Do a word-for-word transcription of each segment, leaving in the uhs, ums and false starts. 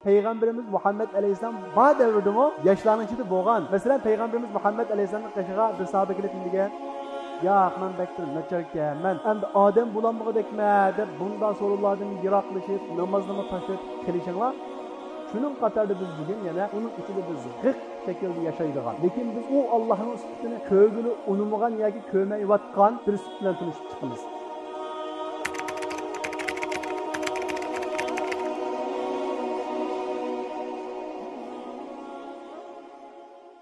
پەيغەمبىرىمىز مۇھەممەد ئەلەيھىسسالام بار دەۋردىمۇ ياشلارنىڭ ئىچىدە بولغان. مەسىلەن، پەيغەمبىرىمىز مۇھەممەد ئەلەيھىسسالامنىڭ قېشىغا بىر ساھابە كېلىپ نېمە دېگەن؟ ياق، مەن بەك بىر ناچاركەن، مەن ئەمدى ئادەم بولالمىغۇدەكمەن دەپ بۇنداق سورۇنلاردىن يىراقلىشىپ، نامازنىمۇ تاشلىۋېتىپ قېلىشىڭلار. شۇنىڭ قاتارىدا بىز بۈگۈن يەنە ئۇنىڭ ئىچىدە بىز غىق شەكىلدە ياشايدىغان، لېكىن بىز ئۇ ئاللاھنىڭ سۈپىتىنى كۆرگىلى ئۇنىمىغان ياكى كۆرمەيۋاتقان بىر سۈپىتى بىلەن تونۇشۇپ چىقىمىز.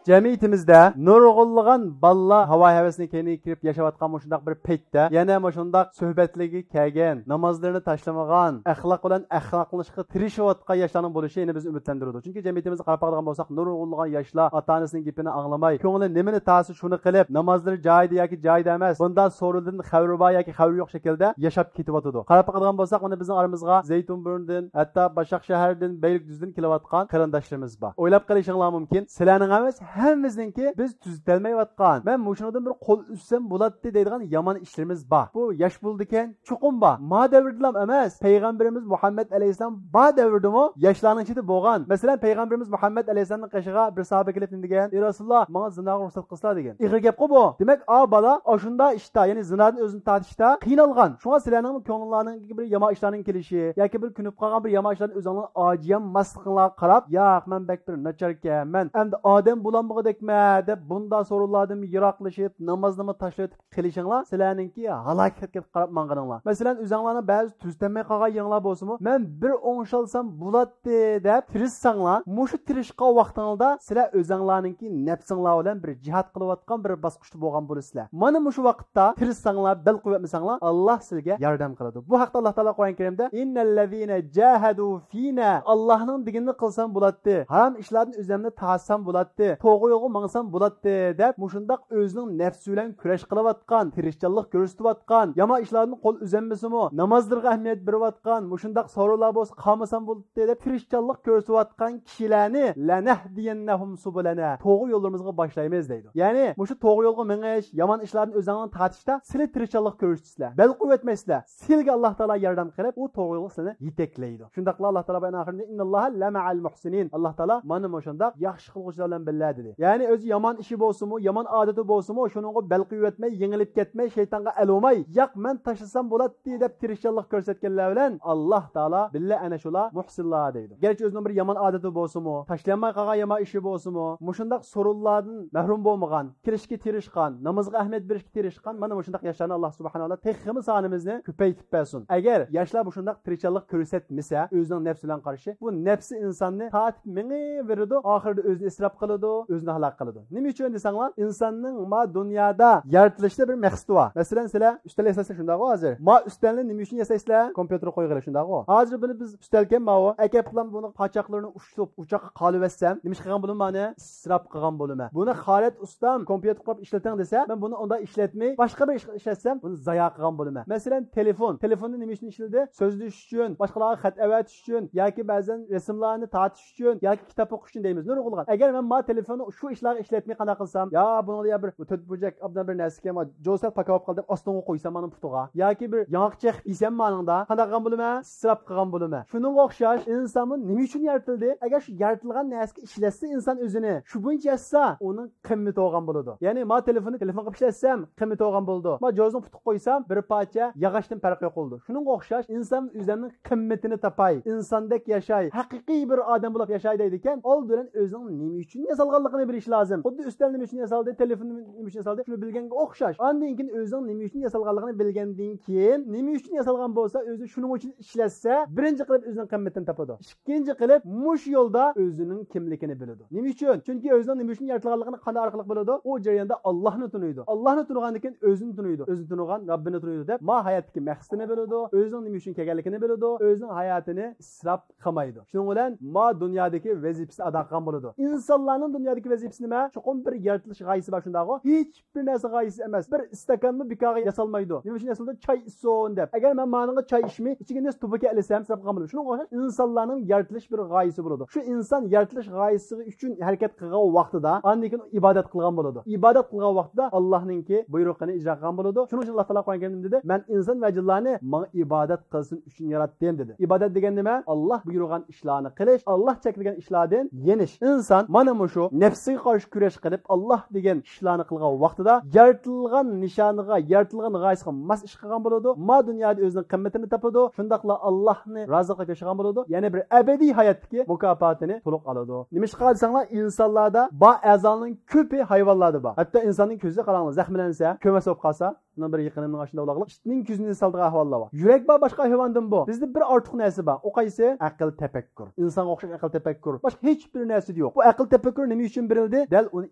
جەمئىيىتىمىزدە نۇرغۇنلىغان بالىلار ھاۋا ھەۋىسىنىڭ كەينىگە كىرىپ ياشاۋاتقان مۇشۇنداق بىر پەيتتە، يەنە مۇشۇنداق سۆھبەتلىرىگە كەلگەن، نامازلىرىنى تاشلىمىغان، ئەخلاق بىلەن ئەخلاقلىنىشقا تىرىشىۋاتقان ياشلارنىڭ بولۇشى يەنە بىزنى ئۈمىدلەندۈرىدۇ. چۈنكى جەمئىيىتىمىزدە قاراپ باقىدىغان بولساق، نۇرغۇنلىغان ياشلار ئاتا-ئانىسىنىڭ گېپىنى ئاڭلىماي، كۆڭلى نېمىنى تارتسا شۇنى قىلىپ، نامازلىرى جايىدا ياكى جايىدا ئەمەس، بۇنداق سورۇندىن خەۋىرى بار ياكى خەۋىرى يوق شەكىلدە ياشاپ كېتىۋاتىدۇ. قاراپ باقىدىغان بولساق، مانا بىزنىڭ ئارىمىزغا زەيتۇنبۇرۇندىن، ھەتتا باشاق شەھەردىن، بەيلىكدۈزدىن كېلىۋاتقان قېرىنداشلىرىمىز بار. ئويلاپ قېلىشىڭلار مۇمكىن، سىلەرنىڭ ئەمەس، ھەممىمىزنىڭكى بىز تۈزىتەلمەيۋاتقان، مەن مۇشۇنىڭدىن بىر قول ئۈزسەم بولاتتى دەيدىغان يامان ئىشلىرىمىز بار. بۇ ياش بولىدىكەن، چوقۇم بار. ما دەۋردىلام ئەمەس، پەيغەمبىرىمىز مۇھەممەد ئەلەيھىسسالام بار دەۋردىمۇ ياشلارنىڭ ئىچىدە بولغان. مەسىلەن، پەيغەمبىرىمىز مۇھەممەد ئەلەيھىسسالامنىڭ قېشىغا بىر ساھابە كېلىپ نېمە دېگەن؟ ئى رەسۇلاللا، ماڭا زىناغا رۇخسەت قىلسىلا دېگەن. ئېغىر گەپقۇ بۇ. دېمەك، ئا بالا ئاشۇنداق ئىشتا، يەنى زىنادىن ئۆزىنى تارتىشتا قىينالغان. شۇڭا سىلەرنىڭ كۆڭلۈڭلارنىڭ بىر يامان ئىشلارنىڭ كېلىشى ياكى بىر كۆنۈپ قالغان بىر يامان ئىشلاردىن ئۆزۈڭلارنى ئاجىيالماسلىقىڭلارغا قاراپ، ياق، مەن بەك بىر ناچاركەن، مەن ئەمدى ئادەم بولالمىغۇدەكمەن دەپ بۇنداق سورۇنلاردىن يىراقلىشىپ، نامازنىمۇ تاشلىۋېتىپ قېلىشىڭلار سىلەرنىڭكى ھالاكەتكە قاراپ ماڭغىنىڭلار. مەسىلەن، ئۆزۈڭلارنىڭ بەزى تۈزىتەلمەي قالغان يېرىڭلار بولسىمۇ، مەن بىر ئوڭشالسام بولاتتى دەپ تىرىشساڭلار، مۇشۇ تىرىشقان ۋاقتىڭلاردا سىلەر ئۆزۈڭلارنىڭكى نەپسىڭلار بىلەن بىر جىھاد قىلىۋاتقان بىر باسقۇچتا بولغان بولىسىلەر. مانا مۇشۇ ۋاقىتتا تىرىشساڭلار، بەل قويۇۋەتمىسەڭلار، ئاللاھ سىلەرگە ياردەم قىلىدۇ. بۇ ھەقتە ئاللاھ تائالا قۇرئان كەرىمدە، ئىننەللەزىنە جاھەدۇ فىنا، ئاللاھنىڭ دېگىنىنى قىلسام بولاتتى، ھارام ئىشلاردىن ئۆزۈمنى تارتسام بولاتتى، توغرا يولغا ماڭسام بولاتتى دەپ، مۇشۇنداق ئۆزىنىڭ نەپسى بىلەن كۈرەش قىلىۋاتقان، تىرىشچانلىق كۆرسىتىۋاتقان، يامان ئىشلاردىن قول ئۈزەلمىسىمۇ، نامازلىرىغا ئەھمىيەت بېرىۋاتقان، مۇشۇنداق سورۇنلار بولسا قالمىسام بولاتتى دەپ تىرىشچانلىق كۆرسىتىۋاتقان كىشىلەرنى لەنەھدىيەننەھۇم سۇبۇلەنە، توغرا يوللىرىمىزغا باشلايمىز دەيدۇ. يەنى مۇشۇ توغرا يولغا مېڭىش، يامان ئىشلاردىن ئۆزۈڭلارنى تارتىشتا سىلى تىرىشچانلىق كۆرسىتىسىلەر، بەل قويۇۋەتمەيسىلەر. سىلىگە ئاللاھ تائالا ياردەم قىلىپ، ئۇ توغرا يولغا سىلىنى يېتەكلەيدۇ. شۇنداقلا ئاللاھ تائالا بايان ئاخىرىدا، ئىنناللاھە لەمەئەل مۇھسىنىن. ئاللاھ تائالا مانا مۇشۇنداق ياخشى قىلغۇچىلار بىلەن بىللە دېدى. يەنى ئۆزى يامان ئىشى بولسىمۇ، يامان ئادىتى بولسىمۇ، شۇنىڭغا بەل قويۇۋەتمەي، يېڭىلىپ كەتمەي، شەيتانغا ئەل بولماي، ياق، مەن تاشلىسام بولاتتى دەپ تىرىشچانلىق كۆرسەتكەنلەر بىلەن ئاللاھ تائالا بىللە ئەنە شۇلار مۇھسىنلار دەيدۇ. گەرچە ئۆزىنىڭ بىر يامان ئادىتى بولسىمۇ، تاشلىيالماي قالغان يامان ئىشى بولسىمۇ، مۇشۇنداق سورۇنلاردىن مەھرۇم بولمىغان، كېلىشكە تىرىشقان، نامازغا ئەھمىيەت بېرىشكە تىرىشقان، مانا مۇشۇنداق ياشلارنى ئاللاھ سۇبھانەھۇ ۋە تائالا تېخىمۇ سانىمىزنى كۆپەيتىپ بەرسۇن. ئەگەر ياشلار مۇشۇنداق تىرىشچانلىق كۆرسەتمىسە، ئۆزىنىڭ نەپسى بىلەن قارىشى، بۇ نەپسى ئىنساننى تارتىپ مېڭىۋېرىدۇ، ئاخىرىدا ئۆزىنى ئىسراپ قىلىدۇ، ئۆزىنى ھالاك قىلىدۇ. نېمە ئۈچۈن دېسەڭلار، ئىنساننىڭ ما دۇنيادا يارىتىلىشتا بىر مەقسىتى بار. مەسىلەن، سىلەر ئۈستەل ياسايسىلەر، شۇنداقغۇ؟ ھازىر ما ئۈستەلنى نېمە ئۈچۈن ياسايسىلەر؟ كومپيۇتېر قويغىلى، شۇنداقغۇ؟ ھازىر بۇنى بىز ئۈستەلكەن ماۋۇ، ئەكەپلام بۇنى پاچاقلىرىنى ئۇشتۇپ، ئوچاققا قالىۋەتسەم، نېمە ئىش قىلغان بولىمەن مانا؟ ئىسراپ قىلغان بولىمەن. بۇنى خالىد ئۇستام كومپيۇتېر قۇرۇپ ئىشلىتىڭ دېسە، مەن بۇنى ئۇنداق ئىشلەتمەي، باشقا بىر ئىشقا ئىشلەتسەم، بۇنى زايا قىلغان بولىمەن. مەسىلەن، تېلېفون. تېلېفوننى نېمە ئۈچۈن ئىشلىتىدۇ؟ سۆزلىشىش ئۈچۈن، باشقىلارغا خەت ئەۋەتىش ئۈچۈن ياكى بەزەن رەسىملارنى تارتىش ئۈچۈن ياكى كىتاب ئوقۇش ئۈچۈن دەيمىز، نۇرغۇنلىغان. ئەگەر مەن ما تېلېفوننى شۇ ئىشلارغا ئىشلەتمەي قانداق قىلسام، يا بۇنىڭدا يا بىر تۆت بۇرجەك ئابدان بىر نەرسە ئىكەن، جوزا سەل پاكاۋاپ قالدىم، ئاستىڭغا قويسام مانا پۇتىغا. ياكى بىر ياڭاق چېقىپ يېسەم مانىڭدا قانداق قىلغان بولىمەن؟ ئىسراپ قىلغان بولىمەن. شۇنىڭغا ئوخشاش، ئىنسانمۇ نېمە ئۈچۈن يارىتىلدى؟ ئەگەر شۇ يارىتىلغان نەرسىگە ئىشلەتسە ئىنسان ئۆزىنى، شۇ بويىچە ياشىسا، ئۇنىڭ قىممىتى بولغان بولىدۇ. يەنى ما تېلېفوننى تېلېفون قىلىپ ئىشلەتسەم، قىممىتى بولغان بولىدۇ. ما جوزنىڭ پۇتىغا قويسام، بىر پارچە ياغاچتىن پەرقى يوق بولىدۇ. شۇنىڭغا ئوخشاش، ئىنسان ئۆزۈمنىڭ قىممىتىنى تاپاي، ئىنساندەك ياشاي، ھەقىقىي بىر ئادەم بولۇپ ياشاي دەيدىكەن، ئالدى بىلەن ئۆزىنىڭ نېمە ئۈچۈن ياسالغانلىقىنى بىلىش لازىم. خۇددى ئۈستەل نېمە ئۈچۈن ياسالدى، تېلېفون نېمە ئۈچۈن ياسالدى، شۇنى بىلگەنگە ئوخشاش. ئاندىن كېيىن ئۆزىنىڭ نېمە ئۈچۈن ياسالغانلىقىنى بىلگەندىن كېيىن، نېمە ئۈچۈن ياسالغان بولسا، ئۆزى شۇنىڭ ئۈچۈن ئىشلەتسە، بىرىنچى قىلىپ ئۆزىنىڭ قىممىتىنى تاپىدۇ. ئىككىنچى قىلىپ، مۇشۇ يولدا ئۆزىنىڭ كىملىكىنى بىلىدۇ. نېمە ئۈچۈن؟ چۈنكى ئۆزىنىڭ نېمە ئۈچۈن يارىتىلغانلىقىنى قانداق ئارقىلىق بىلىدۇ؟ ئۇ جەرياندا ئاللاھنى تونۇيدۇ. ئاللاھنى تونۇغاندىن كېيىن ئۆزىنى تونۇيدۇ. ئۆزىنى تونۇغان رەببىنى تونۇيدۇ دەپ، ما ھاياتتىكى مەقسىتىنى بىلىدۇ، ئۆزىنىڭ نېمە ئۈچۈن كەلگەنلىكىنى بىلىدۇ، ئۆزىنىڭ ھاياتىنى ئىسراپ قىلمايدۇ. شۇنىڭ بىلەن ما دۇنيادىكى ۋەزىپىسىنى ئادا قىلغان بولىدۇ. ئىنسانلارنىڭ دۇنيا بۇنىڭدىكى ۋەزىپىسى نېمە؟ چوقۇم بىر يارىتىلىش غايىسى بار، شۇنداقغۇ؟ ھېچ بىر نەرسە غايىسى ئەمەس. بىر ئىستاكانمۇ بىكارغا ياسالمايدۇ. نېمە ئۈچۈن ياسىلىدۇ؟ چاي ئىچسۇن دەپ. ئەگەر مەن مانىڭغا چاي ئىچمەي، ئىچىگە نېسى تۇپىكى ئېلىسام، ئىسراپ قىلغان بولىدۇ. شۇنىڭغا ئوخشاش ئىنسانلارنىڭ يارىتىلىش بىر غايىسى بولىدۇ. شۇ ئىنسان يارىتىلىش غايىسى ئۈچۈن ھەرىكەت قىلغان ۋاقتىدا، ئاندىن كېيىن ئىبادەت قىلغان بولىدۇ. ئىبادەت قىلغان ۋاقتىدا ئاللاھنىڭكى بۇيرۇقىنى ئىجرا قىلغان بولىدۇ. شۇنىڭ ئۈچۈن ئاللا تائالا قۇرئان كەرىمدە نېمە دېدى؟ مەن ئىنسان ۋە جىنلارنى ماڭا ئىبادەت قىلسۇن ئۈچۈن ياراتتىم، دېدى. ئىبادەت دېگەن نېمە؟ ئاللا بۇيرۇغان ئىشلارنى قىلىش، ئاللا چەكلىگەن ئىشلاردىن يېنىش. ئىنسان مانا مۇشۇ نەپسىگە قارشى كۈرەش قىلىپ، ئاللا دېگەن ئىشلارنى قىلغان ۋاقتىدا يارىتىلغان نىشانىغا، يارىتىلغان غايىسىغا ماس ئىش قىلغان بولىدۇ. ما دۇنيادا ئۆزىنىڭ قىممىتىنى تاپىدۇ. شۇنداقلا ئاللاھنى رازى قىلىپ ياشىغان بولىدۇ. يەنە بىر ئەبەدىي ھاياتتىكى مۇكاپاتىنى تولۇق ئالىدۇ. نېمىشقا دېسەڭلار، ئىنسانلاردا بار ئەزانىڭ كۆپى ھايۋانلاردا بار. ھەتتا ئىنساننىڭ كۆزى، قاراڭلار، زەخىملەنسە، كۆرمەس بولۇپ قالسا، مانا بىر يېقىنىمنىڭ ئاشۇنداق ئۇلاغلىق ئىتنىڭ كۆزىنى سالىدىغان ئەھۋاللار بار. يۈرەك بار، باشقا ھايۋاندىن بۇ. بىزدە بىر ئارتۇق نەرسە بار. ئۇ قايسى؟ ئەقىل، تەپەككۇر. ئىنسانغا ئوخشاش ئەقىل، تەپەككۇر. باشقا ھېچ بىر نەرسىدە يوق. بۇ ئەقىل، تەپەككۇر نېمە ئۈچۈن بېرىلدى؟ دەل ئۇنى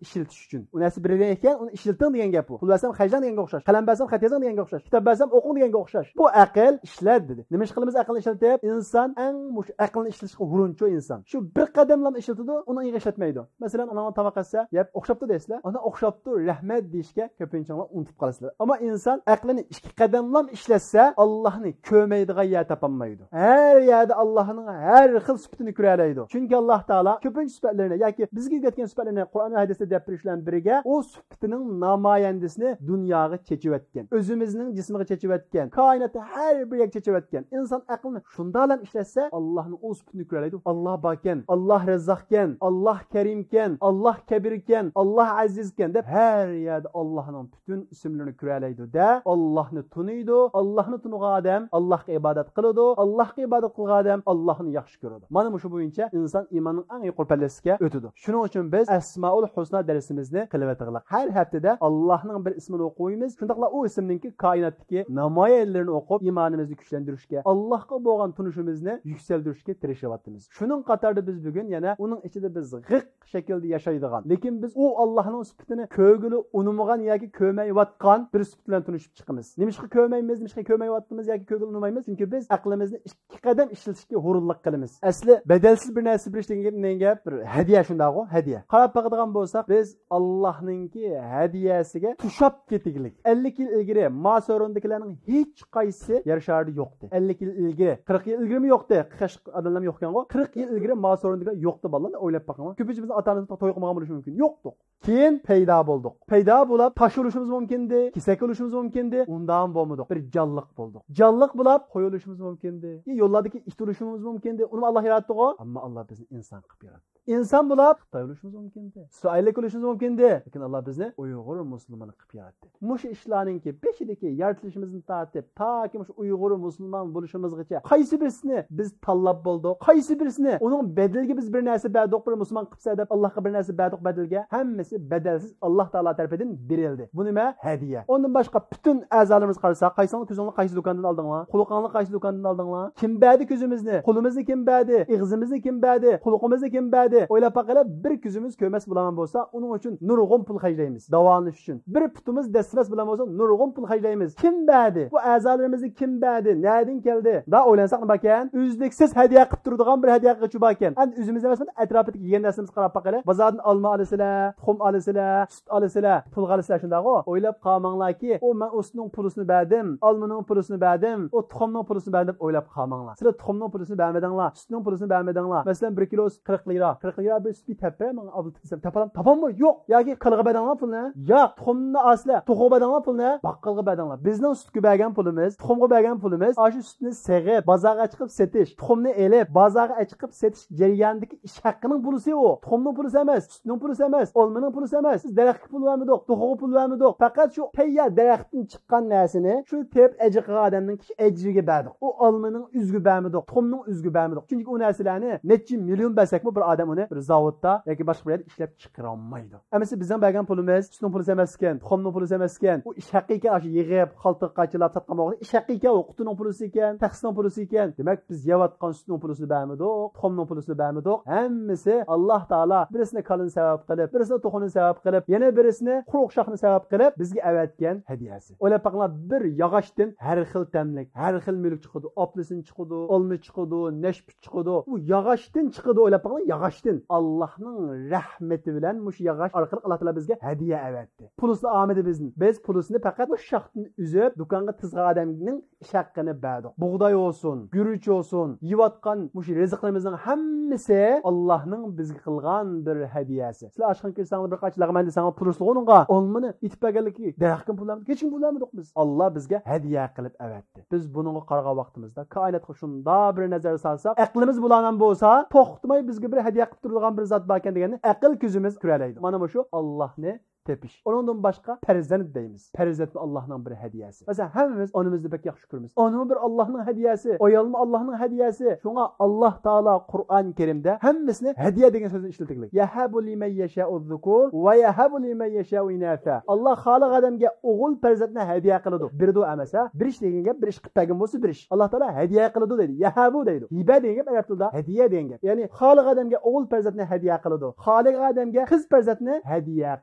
ئىشلىتىش ئۈچۈن. ئۇ نەرسە بېرىلگەن ئىكەن، ئۇنى ئىشلىتىڭ دېگەن گەپ بۇ. پۇل بەرسەم خەجلەڭ دېگەنگە ئوخشاش. قەلەم بەرسەم خەت يازىڭ دېگەنگە ئوخشاش. كىتاب بەرسەم ئوقۇڭ دېگەنگە ئوخشاش. بۇ ئەقىل ئىشلەت دېدى. نېمە ئىش قىلىمىز ئەقىلنى ئىشلىتىپ؟ ئىنسان ئەڭ مۇشۇ ئەقىلنى ئىشلىتىشقە ھۇرۇنچۇ ئىنسان. شۇ بىر قەدەملام ئىشلىتىدۇ، ئۇنىڭ ئېغى ئىشلەتمەيدۇ. مەسىلەن، ئاناڭ تاماق ئەتسە، يەپ، ئوخشاپتۇ دەيسىلەر. ئانا ئوخشاپتۇ، رەھمەت دېيىشكە كۆپىنچىڭلار ئۇنتۇپ قالىسىلەر. ئەمما ئىنسان ئەقلىنى ئىككى قەدەملام ئىشلەتسە، ئاللاھنى كۆرمەيدىغان يەر تاپالمايدۇ. ھەر يەردە ئاللاھنىڭ ھەر خىل سۈپىتىنى كۆرەلەيدۇ. چۈنكى ئاللاھ تائالا كۆپىنچە سۈپەتلىرىنى ياكى بىزگە ئۆگەتكەن سۈپەتلىرىنى قۇرئان ۋە ھەدىستە دەپ بېرىش بىلەن بىرگە، ئۇ سۈپىتىنىڭ نامايەندىسىنى دۇنياغا چېچىۋەتكەن. ئۆزىمىزنىڭ جىسمىغا چېچىۋەتكەن. كائىناتتا ھەر بىر يەرگە چېچىۋەتكەن. ئىنسان ئەقلىنى شۇنداقلام ئىشلەتسە، ئاللاھنىڭ ئۇ سۈپىتىنى كۆرەلەيدۇ. ئاللاھ باركەن، ئاللاھ رەززاقكەن، ئاللاھ كەرىمكەن، ئاللاھ كەبىركەن، ئاللاھ ئەزىزكەن دەپ ھەر يەردە ئاللاھنىڭ پۈتۈن ئىسىملىرىنى كۆرەلەيدۇ-دە، ئاللاھنى تونۇيدۇ. ئاللاھنى تونۇغان ئادەم ئاللاھقا ئىبادەت قىلىدۇ. ئاللاھقا ئىبادەت قىلغان ئادەم ئاللاھنى ياخشى كۆرىدۇ. مانا مۇشۇ بويىچە ئىنسان ئىماننىڭ ئەڭ يۇقىرى پەللىسىگە ئۆتىدۇ. شۇنىڭ ئۈچۈن بىز ئەسمائۇل ھۇسنا دەرسىمىزنى قىلىۋېتىغلىق. ھەر ھەپتىدە ئاللاھنىڭ بىر ئىسمىنى ئوقۇيمىز. شۇنداقلا ئۇ ئىسىمنىڭكى كائىناتتىكى نامايەنلىرىنى ئوقۇپ، ئىمانىمىزنى كۈچلەندۈرۈشكە، ئاللاھقا بولغان تونۇشىمىزنى يۈكسەلدۈرۈشكە تىرىشىۋاتىمىز. شۇنىڭ قاتارىدا بىز بۈگۈن يەنە ئۇنىڭ ئىچىدە بىز غىق شەكىلدە ياشايدىغان، لېكىن بىز ئۇ ئاللاھنىڭ سۈپىتىنى كۆرگىلى ئۇنىمىغان ياكى كۆرمەيۋاتقان بىر سۈپىتى بىلەن تونۇشۇپ چىقىمىز. نېمىشقا كۆرمەيمىز، نېمىشقا كۆرمەيۋاتىمىز ياكى كۆرگىلى ئۇنىمايمىز؟ چۈنكى بىز ئەقلىمىزنى ئىككى قەدەم ئىشلىتىشكە ھۇرۇنلۇق قىلىمىز. ئەسلى بەدەلسىز بىر نەرسە بېرىش دېگەن گەپ نېمە گەپ؟ بىر ھەدىيە، شۇنداقغۇ؟ ھەدىيە. قاراپ باقىدىغان بولساق، بىز ئاللاھنىڭكى ھەدىيەسىگە توشاپ كېتىگلىك. ئەللىك يىل ئىلگىرى ما سورۇندىكىلەرنىڭ ھېچ قايسىسى يەر شارىدا يوقتى. ئەللىك يىل ئىلگىرى، قىرىق يىل ئىلگىرىمۇ يوقتى. قېرىق ئادەملەرمۇ يوقكەنغۇ. قىرىق يىل ئىلگىرى ما سورۇندىكىلەر يوقتى، بالىلار. ئويلاپ باقىڭلار. كۆپىنچىمىز ئاتا-ئانىمىز توي قىلمىغان بولۇشى مۇمكىن. يوقتۇق. كېيىن پەيدا بولدۇق. پەيدا بولۇپ تاش بولۇشىمىز مۇمكىندى، كېسەك بولۇشىمىز مۇمكىندى، ئۇنداقمۇ بولمىدۇق. بىر جانلىق بولدۇق. جانلىق بولۇپ قوي بولۇشىمىز مۇمكىندى. يوللاردىكى ئىت بولۇشىمىز مۇمكىندى. ئۇنىمۇ ئاللاھ ياراتتىغۇ. ئەمما ئاللاھ بىزنى ئىنسان قىلىپ ياراتتى. ئىنسان بولۇپ خىتاي بولۇشىمىز مۇمكىندى. ئىسرائىللىك بولۇشىمىز مۇمكىندى. لېكىن ئاللاھ بىزنى ئۇيغۇر مۇسۇلمان قىلىپ ياراتتى. مۇشۇ ئىشلارنىڭكى بېشىدىكى يارىتىلىشىمىزدىن تارتىپ، تاكى مۇشۇ ئۇيغۇر مۇسۇلمان بولۇشىمىزغىچە قايسى بىرسىنى بىز تاللاپ بولدۇق؟ قايسى بىرسىنى ئۇنىڭ بەدىلىگە بىز بىر نەرسە بەردۇق، بىر مۇسۇلمان قىلىپسەن دەپ ئاللاھقا بىر نەرسە بەردۇق بەدىلگە؟ ھەممىسى بەدەلسىز، ئاللاھ تائالا تەرىپىدىن بېرىلدى. بۇ نېمە؟ ھەدىيە. ئۇندىن باشقا پۈتۈن ئەزالىرىمىزغا قارىساق، قايسىڭلار كۆزۈڭلار قايسى دۇكاندىن ئالدىڭلار؟ قۇلىقىڭلار قايسى دۇكاندىن ئالدىڭلار؟ كىم بەردى كۆزىمىزنى؟ قولىمىزنى كىم بەردى؟ ئېغىزىمىزنى كىم بەردى؟ قۇلىقىمىزنى كىم بەردى؟ ئويلاپ باققىلى، بىر كۆزىمىز كۆرمەس بولغان بولسا، ئۇنىڭ ئۈچۈن نۇرغۇن پۇل خەجلەيمىز. داۋالىنىش ئۈچۈن. بىر پۇتىمىز دەسسىمەس بولغان بولسا، نۇرغۇن پۇل خەجلەيمىز. كىم بەردى؟ بۇ ئەزالىرىمىزنى كىم بەردى؟ نەدىن كەلدى؟ دا ئويلانساق نېمە باركەن؟ ئۈزلۈكسىز ھەدىيە قىلىپ تۇرىدىغان بىر ھەدىيە قىلغۇچى باركەن. ئەمدى ئۆزىمىز ئەمەس، مانا ئەتراپىدىكى يېگەن نەرسىمىزگە قاراپ باقايلى. بازاردىن ئالما ئالىسىلە، تۇخۇم ئالىسىلە، سۈت ئالىسىلە، پۇلغا ئالىسىلە، شۇنداقغۇ؟ ئويلاپ قالماڭلاركى، ئۇ مەن ئۇ سۈتنىڭ پۇلىسىنى بەردىم، ئالمىنىڭ پۇلىسىنى بەردىم، ئۇ تۇخۇمنىڭ پۇلىسىنى بەردىم دەپ ئويلاپ قالماڭلار. سىلەر تۇخۇمنىڭ پۇلىسىنى بەرمىدىڭلار، سۈتنىڭ پۇلىسىنى بەرمىدىڭلار. مەسىلەن، بىر كىلو سۈت قىرىق لىرا. قىرىق لىرا بىر سۈت بىر تەپە ماڭا ئابلىتىپ دېسەم، تاپالام، تاپاممۇ؟ يوق. ياكى كالىغا بەردىڭلار پۇلنى؟ ياق. تۇخۇمنى ئالىسىلەر، توخۇغا بەردىڭلار پۇلنى؟ باققالغا بەردىڭلار. بىزنىڭ سۈتكە بەرگەن پۇلىمىز، تۇخۇمغا بەرگەن پۇلىمىز، ئاشۇ سۈتنى سېغىپ، بازارغا چىقىپ سېتىش، تۇخۇمنى ئېلىپ، بازارغا چىقىپ سېتىش جەريانىدىكى ئىش ھەققىنىڭ پۇلىسى ئۇ. تۇخۇمنىڭ پۇلىسى ئەمەس، سۈتنىڭ پۇلىسى ئەمەس، ئالمىنىڭ پۇلىسى ئەمەس. بىز دەرەخكە پۇل بەرمىدۇق، توخۇغا پۇل بەرمىدۇق. پەقەت شۇ تەييار دەرەختىن چىققان نەرسىنى، شۇنى تېرىپ ئەجىر قىلغان ئادەمنىڭ كىشى ئەجرىگە بەردۇق. ئۇ ئالمىنىڭ ئۆزىگە بەرمىدۇق، تۇخۇمنىڭ ئۆزىگە بەرمىدۇق. چۈنكى ئۇ نەرسىلەرنى نەچچە مىليون بەرسەكمۇ، بىر ئادەم ئۇنى بىر زاۋۇتتا ياكى باشقا بىر يەردە ئىشلەپ چىقىرالمايدۇ. ئەمىسە بىزنىڭ بەرگەن پۇلىمىز سۈتنىڭ پۇلىسى ئەمەسكەن، تۇخۇمنىڭ پۇلىسى ئەمەسكەن. ئۇ ئىش ھەققى ئىكەن، ئاشۇ يىغىپ، خالتىغا قاچىلاپ ساتقان بولغان ئىش ھەققى ئىكەن، ئۇ قۇتىنىڭ پۇلىسى ئىكەن، تەخسىنىڭ پۇلىسى ئىكەن. دېمەك، بىز يەۋاتقان سۈتنىڭ پۇلىسىنى بەرمىدۇق، تۇخۇمنىڭ پۇلىسىنى بەرمىدۇق. ھەممىسى ئاللاھ تائالا بىرسىنى كالىنى سەۋەب قىلىپ، بىرسىنى توخۇنى سەۋەب قىلىپ، يەنە بىرسىنى قۇرۇق شاخنى سەۋەب قىلىپ بىزگە ئەۋەتكەن ھەدىيەسى. ئويلاپ باقىڭلار، بىر ياغاچتىن ھەر خىل تەملىك، ھەر خىل مۈلۈك چىقىدۇ. ئاپېلسىن چىقىدۇ، ئالما چىقىدۇ، نەشپۈت چىقىدۇ. ئۇ ياغاچتىن چىقىدۇ، ئويلاپ باقىڭلار، ياغاچتىن. ئاللاھنىڭ رەھمىتى بىلەن مۇشۇ ياغاچ ئارقىلىق ئاللا تائالا بىزگە ھەدىيە ئەۋەتتى. پۇلىسى ئالمىدى بىزدىن. بىز پۇلىسىنى پەقەت مۇشۇ شاختىن ئۈزۈپ، دۇكانغا تىزغان ئادەمنىڭ ئىش ھەققىنى بەردۇق. بۇغداي بولسۇن، گۈرۈچ بولسۇن، يەۋاتقان مۇشۇ رىزىقلىرىمىزنىڭ ھەممىسى ئاللاھنىڭ بىزگە قىلغان بىر ھەدىيەسى. سىلەر ئاشخانا كىرسەڭلار، بىر قانچە لەغمەن دېسەڭلار، پۇلسىز ئۇنىڭغا ئالمىنى ئېتىپ بەرگەنلىكى دەرەخكىن پۇل بەرمىدۇق، ھېچكىم پۇل بەرمىدۇق بىز. ئاللا بىزگە ھەدىيە قىلىپ ئەۋەتتى. بىز بۇنىڭغا قارىغان ۋاقتىمىزدا، كائىناتقا شۇنداق بىر نەزەر سالساق، ئەقلىمىز بۇلانام بولسا، توختىماي بىزگە بىر ھەدىيە قىلىپ تۇرىدىغان بىر زات باركەن دېگەننى ئەقىل كۆزىمىز كۆرەلەيدۇ. مانا مۇشۇ ئاللاھنى تېپىش. ئۇنىڭدىن باشقا پەرزەنت دەيمىز. پەرزەنتمۇ ئاللاھنىڭ بىر ھەدىيەسى. مەسىلەن، ھەممىمىز ئانىمىزنى بەك ياخشى كۆرىمىز. ئانىمۇ بىر ئاللاھنىڭ ھەدىيەسى، ئايالمۇ ئاللاھنىڭ ھەدىيەسى. شۇڭا ئاللاھ تائالا قۇرئان كەرىمدە ھەممىسىنى ھەدىيە دېگەن سۆزنى ئىشلىتىدۇ. يەھەبۇ لىمەن يەشائۇ زۇكۇر ۋە يەھەبۇ لىمەن يەشائۇ ئىناسا. ئاللاھ خالىغان ئادەمگە ئوغۇل پەرزەنتنى ھەدىيە قىلىدۇ. بېرىدۇ ئەمەسە، بېرىش دېگەن گەپ بىر ئىش قىلىپ بەرگەن بولسا بېرىش. ئاللاھ تائالا ھەدىيە قىلىدۇ دەيدۇ. يەھەبۇ دەيدۇ. ھىبە دېگەن گەپ ئەرەب تىلىدا ھەدىيە دېگەن گەپ. يەنى خالىغان ئادەمگە ئوغۇل پەرزەنتنى ھەدىيە قىلىدۇ. خالىغان ئادەمگە قىز پەرزەنتنى ھەدىيە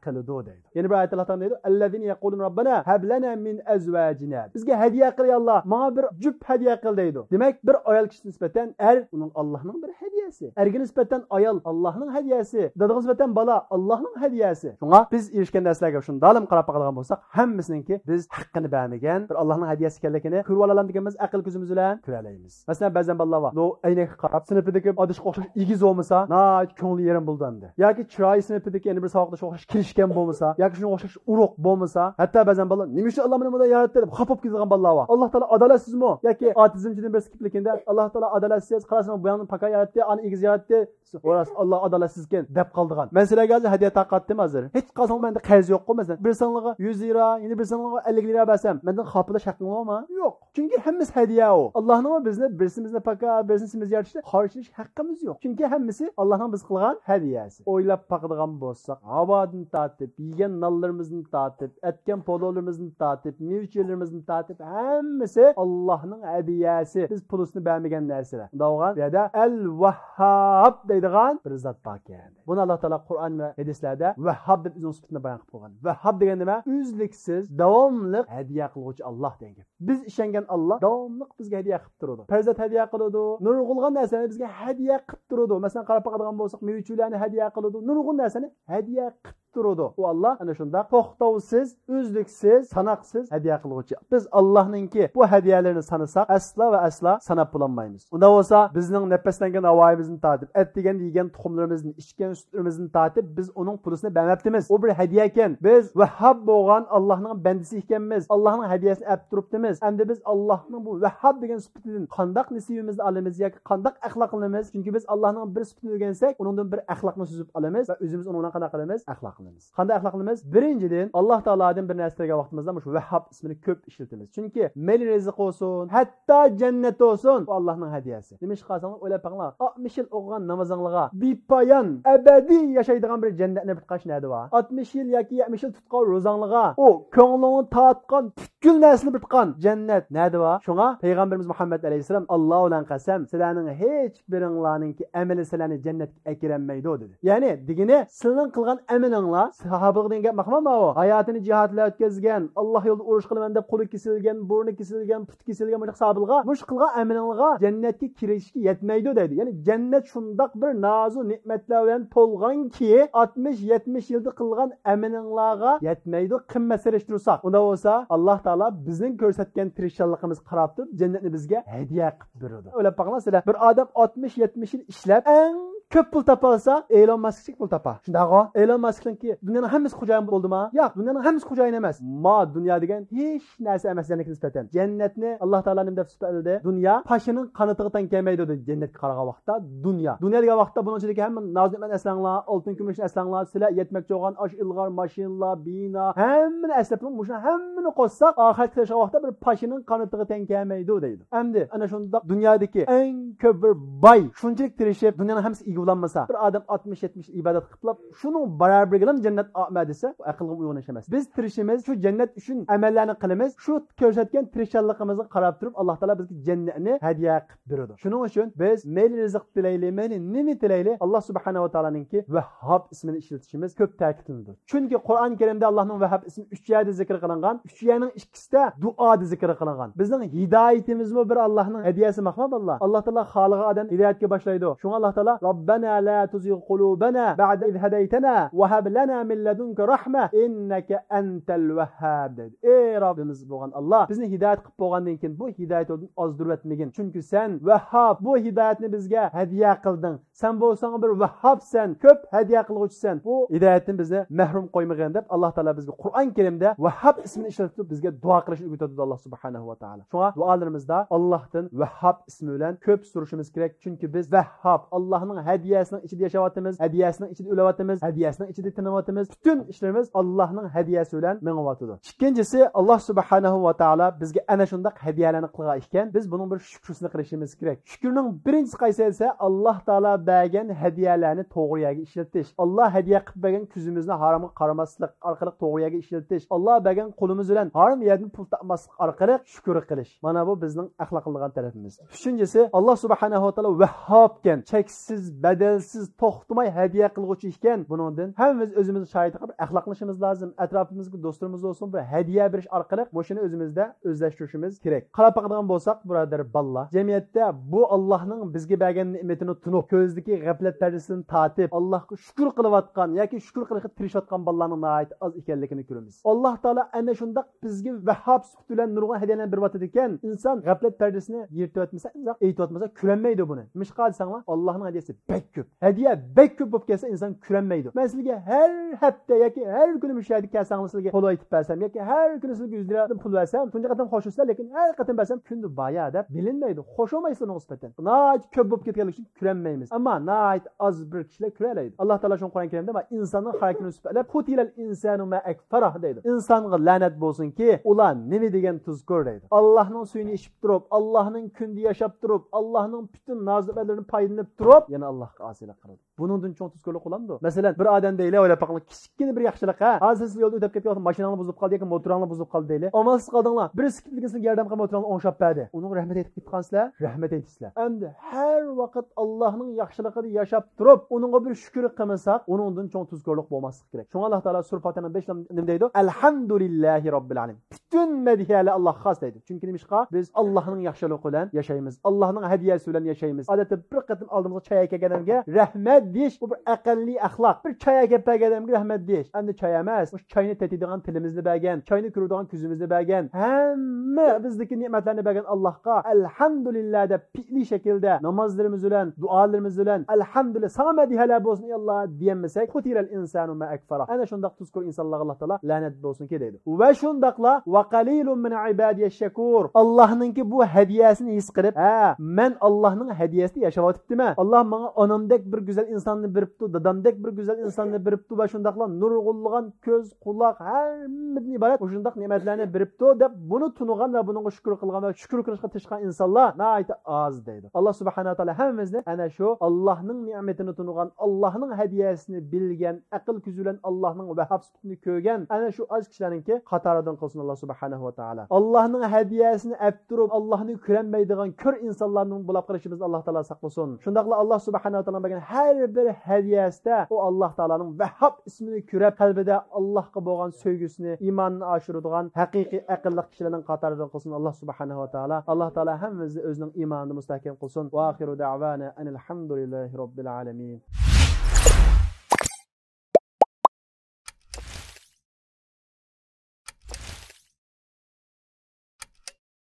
قىلىدۇ دەيدۇ. يەنە بىر ئايەتتە ئاللاھ تائالا دەيدۇ، ئەللەزىنە يەقۇلۇنە رەببەنە ھەب لەنە مىن ئەزۋاجىنا. بىزگە ھەدىيە قىل، يا ئاللاھ، ماڭا بىر جۈپ ھەدىيە قىل دەيدۇ. دېمەك، بىر ئايال كىشىگە نىسبەتەن ئەر ئۇنىڭ ئاللاھنىڭ بىر ھەدىيەسى. ئەرگە نىسبەتەن ئايال ئاللاھنىڭ ھەدىيەسى. دادىغا نىسبەتەن بالا ئاللاھنىڭ ھەدىيەسى. شۇڭا بىز ئېرىشكەن نەرسىلەرگە شۇنداقلام قاراپ باقىدىغان بولساق، ھەممىسىنىڭكى بىز ھەققىنى بەرمىگەن بىر ئاللاھنىڭ ھەدىيەسى ئىكەنلىكىنى كۆرۈۋالالامدىكەنمىز، ئەقىل كۆزىمىز بىلەن كۆرەلەيمىز. مەسىلەن، بەزەن بالىلار بار، لو ئەينەككە قاراپ، سىنىپىدىكى ئادىشىغا ئوخشاش ئېگىز بولمىسا، ناھايىتى كۆڭلى يېرىم بولىدۇ ئەمدى. ياكى چىرايى سىنىپىدىكى يەنە بىر ساۋاقداشىغا ئوخشاش كىرىشكەن بولمىسا، ياكى شۇنىڭغا ئوخشاش ئۇرۇق بولمىسا، ھەتتا بەزەن بالىلار، نېمە ئۈچۈن ئاللا مېنى بۇنداق ياراتتى دەپ خاپا بولۇپ كېتىدىغان بالىلار بار. ئاللا تائالا ئادالەتسىزمۇ؟ ياكى ئاتېئىزمچىدىن بىرسى كېلىپ لېكىندە، ئاللا تائالا ئادالەتسىز، قاراسىڭ بۇ ياقنى پاكار ياراتتى، ئانى ئېگىز ياراتتى، ئۇ راست، ئاللا ئادالەتسىزكەن دەپ قالىدىغان. مەن سىلەرگە ھازىر ھەدىيە تارقاتتىم ھازىر. ھېچ قالساڭلار مەندە قەرز يوققۇ، مەسىلەن، بىرسىڭلارغا يۈز لىرا، يەنە بىرسىڭلارغا ئەللىك لىرا بەرسەم، مەندىن خاپىلىشىش ھەققىڭلار بارمۇ؟ يوق. چۈنكى ھەممىسى ھەدىيە ئۇ. ئاللانىڭمۇ بىزنى، بىرسىمىزنى پاكار، بىرسىنى سېمىز يارىتىشتا قارشىلىشىش ھەققىمىز يوق. چۈنكى ھەممىسى ئاللانىڭ بىز قىلغان ھەدىيەسى. ئويلاپ باقىدىغان بولساق، ھاۋادىن تارتىپ، يېگەن نانلىرىمىزدىن تارتىپ، ئەتكەن پولۇلىرىمىزدىن تارتىپ، مېۋە-چېۋىلىرىمىزدىن تارتىپ، ھەممىسى ئاللانىڭ ھەدىيەسى. بىز پۇلىسىنى بەرمىگەن نەرسىلەر. ئۇنداق بولغان، بۇ يەردە ئەل ۋەھھاب دەيدىغان بىر زات باركەن. بۇنى ئاللا تائالا قۇرئان ۋە ھەدىسلەردە ۋەھھاب دەپ ئۆزىنىڭ سۈپىتىنى بايان قىلىپ قويغان. ۋەھھاب دېگەن نېمە؟ ئۈزلۈكسىز، داۋاملىق ھەدىيە قىلغۇچى ئاللا دېگەن گەپ. بىز ئىشەنگەن ئاللا داۋاملىق بىزگە ھەدىيە قىلىپ تۇرىدۇ. پەرزەنت ھەدىيە قىلىدۇ، نۇرغۇنلىغان نەرسىلەرنى بىزگە ھەدىيە قىلىپ تۇرىدۇ. مەسىلەن، قاراپ باقىدىغان بولساق، مېۋە-چېۋىلەرنى ھەدىيە قىلىدۇ، نۇرغۇن نەرسىلەرنى ھەدىيە قىلىپ تۇرىدۇ. ئۇ ئاللا ئەنە شۇنداق توختاۋسىز، ئۈزلۈكسىز، ساناقسىز ھەدىيە قىلغۇچى. بىز ئاللانىڭكى بۇ ھەدىيەلىرىنى سانىساق، ئەسلا ۋە ئەسلا ساناپ بولالمايمىز. ئۇنداق بولسا، بىزنىڭ نەپەسلەنگەن ھاۋايىمىزدىن تارتىپ، ئەتىگەندە يېگەن تۇخۇملىرىمىزدىن، ئىچكەن سۈتلىرىمىزدىن تارتىپ، بىز ئۇنىڭ پۇلىسىنى بەرمەپتىمىز. ئۇ بىر ھەدىيەكەن. بىز ۋەھھاب بولغان ئاللانىڭ بەندىسى ئىكەنمىز. ئاللانىڭ ھەدىيەسىنى ئەپ تۇرۇپتىمىز. ئەمدى بىز ئاللانىڭ بۇ ۋەھھاب دېگەن سۈپىتىدىن قانداق نېسىۋىمىزنى ئالىمىز ياكى قانداق ئەخلاقلىنىمىز؟ چۈنكى بىز ئاللانىڭ بىر سۈپىتىنى ئۆگەنسەك، ئۇنىڭدىن بىر ئەخلاقنى سۈزۈپ ئالىمىز ۋە ئۆزىمىز ئۇنىڭ بىلەن قانداق قىلىمىز؟ ئەخلاقلىنىمىز. قانداق ئەخلاقلىنىمىز؟ بىرىنچىدىن، ئاللا تائالادىن بىر نەرسە تىلىگەن ۋاقتىمىزدا مۇشۇ ۋەھھاب ئىسمىنى كۆپ ئىشلىتىمىز. چۈنكى مەيلى رىزىق بولسۇن، ھەتتا جەننەت بولسۇن، بۇ ئاللانىڭ ھەدىيەسى. نېمىشقا دېسەڭلار، ئويلاپ بېقىڭلار. ئاتمىش يىل ئوقۇغان نامىزىڭلارغا بىپايان، ئەبەدىي ياشايدىغان بىر جەننەتنى بىر تۇتقاچ نەدە بار؟ ئاتمىش يىل ياكى يەتمىش يىل تۇتقان روزاڭلارغا، ئۇ كۆڭلۈڭنى تارتقان پۈتكۈل نەرسىنى بىر تۇتقان جەننەت نەدە بار؟ شۇڭا پەيغەمبىرىمىز مۇھەممەد ئەلەيھىسسالام، ئاللا بىلەن قەسەم، سىلەرنىڭ ھېچ بىرىڭلارنىڭكى ئەمىلى سىلەرنى جەننەتكە ئەكىرەلمەيدۇ، دېدى. يەنى دېگىنى، سىلىنىڭ قىلغان ئەمىلىڭلار، ساھابىغا دېگەن گەپ ماقۇلمۇ؟ ھاياتىنى جىھاد بىلەن ئۆتكۈزگەن، ئاللا يولىدا ئۇرۇش قىلىمەن دەپ قولى كېسىلگەن، بۇرنى كېسىلگەن، پۇتى كېسىلگەن مۇشۇنداق ساھابىلارغا مۇشۇ قىلغان ئەمىلىڭلارغا جەننەتكە كىرىشكە يەتمەيدۇ دەيدۇ. يەنى جەننەت شۇنداق بىر نازۇ نېمەتلەر بىلەن تولغانكى، ئاتمىش يەتمىش يىلدا قىلغان ئەمىلىڭلارغا يەتمەيدۇ، قىممەت سېلىشتۇرساق. ئۇنداق بولسا، ئاللا تائالا بىزنىڭ كۆرسەتكەن تىرىشچانلىقىمىزغا قاراپ تۇرۇپ، جەننەتنى بىزگە ھەدىيە قىلىپ بېرىدۇ. ئويلاپ باقىڭلار سىلەر، بىر ئادەم ئاتمىش يەتمىش يىل ئىشلەپ، ئەڭ كۆپ پۇل تاپالىسا، ئېلون ماسكچىلىك پۇل تاپا. شۇنداقغۇ؟ ئېلون ماسكنىڭكى دۇنيانىڭ ھەممىسى خوجايىن بولدىما؟ ياق، دۇنيانىڭ ھەممىسى خوجايىن ئەمەس. ما دۇنيا دېگەن ھېچ نەرسە ئەمەس جەننەتكە نىسبەتەن. جەننەتنى ئاللا تائالا نېمە دەپ سۈپەتلىدى؟ دۇنيا پاشىنىڭ قانىتىغا تەڭ كەلمەيدۇ، دېدى. جەننەتكە قارىغان ۋاقىتتا دۇنيا. دۇنيا دېگەن ۋاقىتتا بۇنىڭ ئىچىدىكى ھەممە نازۇنېمەتنى ئەسلەڭلار، ئالتۇن كۈمۈشنى ئەسلەڭلار، سىلەر يەتمەكچى بولغان ئاشۇ ئىلغار ماشىنىلار، بىنا، ھەممىنى ئەسلەپ، مۇشۇ ھەممىنى قوشساق، ئاخىرەتكە كىرىشكەن ۋاقىتتا بىر پاشىنىڭ قانىتىغا تەڭ كەلمەيدۇ، دەيدۇ. ئەمدى ئەنە شۇنداق دۇنيادىكى ئەڭ كۆپ بىر باي شۇنچىلىك تىرىشىپ، دۇنيانىڭ ھەممىسىگە ئىگە يۇۋلانمىسا، بىر ئادەم ئاتمىش يەتمىش ئىبادەت قىلىپلا، شۇنىڭ بارابىرىگىلا جەننەت ئالىمەن دېسە، بۇ ئەقىلگە ئۇيغۇن ئىش ئەمەس. بىز تىرىشىمىز، شۇ جەننەت ئۈچۈن ئەمەللەرنى قىلىمىز، شۇ كۆرسەتكەن تىرىشچانلىقىمىزغا قاراپ تۇرۇپ، ئاللا تائالا بىزگە جەننەتنى ھەدىيە قىلىپ بېرىدۇ. شۇنىڭ ئۈچۈن بىز مەيلى رىزىق تىلەيلى، مەيلى نېمە تىلەيلى، ئاللا سۇبھانەھۇ ۋە تائالانىڭكى ۋەھھاب ئىسمىنى ئىشلىتىشىمىز كۆپ تەكىتلىنىدۇ. چۈنكى قۇرئان كەرىمدە ئاللانىڭ ۋەھھاب ئىسمى ئۈچ يەردە زىكىر قىلىنغان، ئۈچ يەرنىڭ ئىككىسىدە دۇئادا زىكىر قىلىنغان. بىزنىڭ ھىدايىتىمىزمۇ بىر ئاللانىڭ ھەدىيەسى ماقۇل، باللا. ئاللا تائالا خالىغان ئادەمنى ھىدايەتكە باشلايدۇ. شۇڭا ئاللا تائالا رەببەنا لا تۇزىغ قۇلۇبەنا بەئدە ئىز ھەدەيتەنا ۋە ھەب لەنا مىن لەدۇنكە رەھمە ئىننەكە ئەنتەل ۋەھھاب دەيدۇ. ئەي رەببىمىز بولغان ئاللا، بىزنى ھىدايەت قىلىپ بولغاندىن كېيىن بۇ ھىدايەت يولىدىن ئازدۇرۇۋەتمىگىن. چۈنكى سەن ۋەھھاب، بۇ ھىدايەتنى بىزگە ھەدىيە قىلدىڭ. سەن بولساڭ بىر ۋەھھابسەن، كۆپ ھەدىيە قىلغۇچىسەن. بۇ ھىدايەتتىن بىزنى مەھرۇم قويمىغىن دەپ، ئاللا تائالا بىزگە قۇرئان كەرىمدە ۋەھھاب ئىسمىنى ئىشلىتىپ، بىزگە دۇئا قىلىشنى ئۆگىتىۋاتىدۇ ئاللا سۇبھانەھۇ ۋە تائالا. شۇڭا دۇئالىرىمىزدا ئاللاھتىن ۋەھھاب ئىسمى بىلەن كۆپ سورىشىمىز كېرەك. چۈنكى بىز ۋەھھاب، ئاللاھنىڭ ھەدىيەسىنىڭ ئىچىدە ياشاۋاتىمىز، ھەدىيەسىنىڭ ئىچىدە ئۆلۈۋاتىمىز، ھەدىيەسىنىڭ ئىچىدە تىنىۋاتىمىز. پۈتۈن ئىشلىرىمىز ئاللاھنىڭ ھەدىيەسى بىلەن مېڭىۋاتىدۇ. ئىككىنچىسى، ئاللا سۇبھانەھۇ ۋە تائالا بىزگە ئەنە شۇنداق ھەدىيەلەرنى قىلغان ئىكەن، بىز بۇنىڭ بىر شۈكرىسىنى قىلىشىمىز كېرەك. شۈكرىنىڭ بىرىنچىسى قايسى دېسە، ئاللا تائالا بەرگەن ھەدىيەلەرنى توغرا يەرگە ئىشلىتىش. ئاللا ھەدىيە قىلىپ بەرگەن كۆزىمىزنى ھارامغا قارىماسلىق ئارقىلىق توغرا يەرگە ئىشلىتىش. ئاللا بەرگەن قولىمىز بىلەن ھارام يەردىن پۇل تاپماسلىق ئارقىلىق شۈكۈر قىلىش. مانا بۇ بىزنىڭ ئەخلاقلىنىدىغان تەرىپىمىز. ئۈچىنچىسى، ئاللا سۇبھانەھۇ ۋە تائالا ۋەھھابكەن، چەكسىز، بەدەلسىز، توختىماي ھەدىيە قىلغۇچى ئىكەن. بۇنىڭدىن ھەممىمىز ئۆزىمىزنىڭ شاھىتىغا بىر ئەخلاقلىنىشىمىز لازىم. ئەتراپىمىزدىكى دوستلىرىمىز بولسۇن، بىر ھەدىيە بېرىش ئارقىلىق مۇشۇنى ئۆزىمىزدە ئۆزلەشتۈرۈشىمىز كېرەك. قاراپ باقىدىغان بولساق، بۇرادەر بالىلار، جەمئىيەتتە بۇ ئاللاھنىڭ بىزگە بەرگەن نېمىتىنى تونۇپ، كۆزىدىكى غەپلەت پەردىسىدىن تارتىپ، ئاللاھقا شۈكۈر قىلىۋاتقان ياكى شۈكۈر قىلىشقا تىرىشىۋاتقان بالىلارنىڭ ناھايىتى ئاز ئىكەنلىكىنى كۆرىمىز. ئاللا تائالا ئەنە شۇنداق بىزگە ۋەھھاب سۈپىتى بىلەن نۇرغۇن ھەدىيەلەرنى بېرىۋاتىدىكەن، ئىنسان غەپلەت پەردىسىنى يىرتىۋەتمىسە، ئېيتىۋەتمىسە كۆرەلمەيدۇ بۇنى. نېمىشقا دېسەڭلار، ئاللاھنىڭ ھەدىيەسى بەك كۆپ. ھەدىيە بەك كۆپ بولۇپ كەتسە، ئىنسان كۆرەلمەيدۇ. مەن سىلىگە ھەر ھەپتە ياكى ھەر كۈنى مۇشۇ يەردە كەلسەڭلار، سىلىگە پۇل ئېيتىپ بەرسەم ياكى ھەر كۈنى سىلىگە يۈز لىرادىن پۇل بەرسەم، تۇنجى قېتىم خوش بولسىلا، لېكىن ھەر قېتىم بەرسەم، كۈندە بايا دەپ بىلىنمەيدۇ. خوش بولمايسىز ئۇنىڭغا نىسبەتەن. ناھايىتى كۆپ بولۇپ كەتكەنلىكى ئۈچۈن كۆرەلمەيمىز. ئەمما ناھايىتى ئز بىر كىشىلەر كۆرەلەيدۇ. ئاللا تائالا شۇ قۇرئان كەرىمدە، ما، ئىنساننىڭ خاراكتېرىنى سۈپەتلەپ، قۇتىلەل ئىنسانۇ ما ئەكفەرەھ دەيدۇ. ئىنسانغا لەنەت بولسۇنكى، ئۇلار نېمە دېگەن تۇزكور دەيدۇ. ئاللاھنىڭ سۈيىنى ئىچىپ تۇرۇپ، ئاللاھنىڭ كۈندە ياشاپ تۇرۇپ، ئاللاھنىڭ پۈتۈن نازۇ نېمەتلىرىدىن پايدىلىنىپ تۇرۇپ، يەنە ئاللاھقا ئاسىيلىق قىلىدۇ. بۇنىڭدىن چوڭ تۇزكورلۇق بولامدۇ؟ مەسىلەن، بىر ئادەم دەيلى، ئويلاپ باقىڭلار، كىچىككىنە بىر ياخشىلىق، ھە، ھازىر سىز يولدا ئۆتۈپ كەتكەن ۋاقىتتا ماشىناڭلار بۇزۇلۇپ قالدى ياكى موتوراڭلار بۇزۇلۇپ قالدى دەيلى. ئامالسىز قالدىڭلار، بىر سېكىپ كەلگەن سىزگە ياردەم قىلىپ موتوراڭلار ئوڭشاپ بەردى. ئۇنىڭغا رەھمەت ئېيتىپ كەتكەنسىلەر، رەھمەت ئېيتىسىلەر. ئەمدى ھەر ۋاقىت ئاللاھنىڭ ياخشىلىقىدا ياشاپ تۇرۇپ، ئۇنىڭغا بىر شۈكۈر قىلمىساق، ئۇنىڭدىن چوڭ تۇزكورلۇق بولماسلىقى كېرەك. شۇڭا ئاللا تائالا سۈرە فاتىھەنىڭ بېشىدا نېمە دەيدۇ؟ ئەلھەمدۇلىللاھى راببىل ئالەمىن. پۈتۈن مەدھىيەلەر ئاللاھقا خاس دەيدۇ. چۈنكى نېمىشقا؟ بىز ئاللاھنىڭ ياخشىلىقى بىلەن ياشايمىز. ئاللاھنىڭ ھەدىيەسى بىلەن ياشايمىز. ئادەتتە بىر قېتىم ئالدىمىزغا چاي ئەكەلگەن ئادەمگە رەھمەت دېيىش، بۇ بىر ئەقەللىي ئەخلاق. بىر چاي ئەكەپ بەرگەن ئادەمگە رەھمەت دېيىش. ئەمدى چاي ئەمەس، مۇشۇ چاينى تېتىيدىغان تىلىمىزنى بەرگەن، چاينى كۆرىدىغان كۆزىمىزنى بەرگەن، ھەممە بىزدىكى نېمەتلەرنى بەرگەن ئاللاھقا ئەلھەمدۇلىللا دەپ پېئلىي شەكىلدە نامازلىرىمىز بىلەن، دۇئالىرىمىز بىلەن، ئەلھەمدۇلىللا، ساڭا مەدھىيەلەر بولسۇن، ئەي ئاللا، دېيەلمىسەك، قۇتىلەل ئىنسانۇ ما ئەكفەرەھ. ئەنە شۇنداق تۇزكور ئىنسانلارغا ئاللا تائالا لەنەت بولسۇنكى دەيدۇ. ۋە شۇنداقلا، ۋە قەلىلۇن مىن ئىبادىيەش شەكۇر. ئاللاھنىڭكى بۇ ھەدىيەسىنى ھېس قىلىپ، ھە، مەن ئاللاھنىڭ ھەدىيەسىدە ياشاۋاتىپتىمەن. ئاللا ماڭا ئانامدەك بىر گۈزەل ئىنساننى بېرىپتۇ، دادامدەك بىر گۈزەل ئىنساننى بېرىپتۇ ۋە شۇنداقلا نۇرغۇنلىغان كۆز، قۇلاق، ھەممىدىن ئىبارەت مۇشۇنداق نېمەتلەرنى بېرىپتۇ دەپ، بۇنى تونۇغان ۋە بۇنىڭغا شۈكۈر قىلغان ۋە شۈكۈر قىلىشقا تىرىشقان ئىنسانلار ناھايىتى ئاز دەيدۇ. ئاللا سۇبھانەھۇ ۋە تائالا ھەممىمىزنى ئەنە شۇ ئاللاھنىڭ نېمىتىنى تونۇغان، ئاللاھنىڭ ھەدىيەسىنى بىلگەن، ئەقىل كۆزى بىلەن ئاللاھنىڭ ۋەھھاب سۈپىتىنى كۆرگەن ئەنە شۇ ئاز كىشىلەرنىڭكى قاتارىدىن قىلسۇن ئاللا سۇبھانەھۇ ۋە تائالا. ئاللاھنىڭ ھەدىيەسىنى ئەپ تۇرۇپ، ئاللاھنى كۆرەلمەيدىغان كۆر ئىنسانلاردىن بولاپ قېلىشىمىزدىن ئاللا تائالا ساقلىسۇن. شۇنداقلا ئاللا سۇبھانەھۇ ۋە تائالا بەرگەن ھەر بىر ھەدىيەسىدە ئۇ ئاللا تائالانىڭ ۋەھھاب ئىسمىنى كۆرۈپ، قەلبىدە ئاللاھقا بولغان سۆيگۈسىنى، ئىمانىنى ئاشۇرىدىغان ھەقىقىي ئەقىللىق كىشىلەرنىڭ قاتارىدىن قىلسۇن ئاللا سۇبھانەھۇ ۋە تائالا. ئاللا تائالا ھەممىمىزنى ئۆزىنىڭ ئىمانىدا مۇستەھكەم قىلسۇن. ۋە ئاخىرۇ دەئۋانا ئەنىل ھەمدۇلىللاھى راببىل ئالەمىن.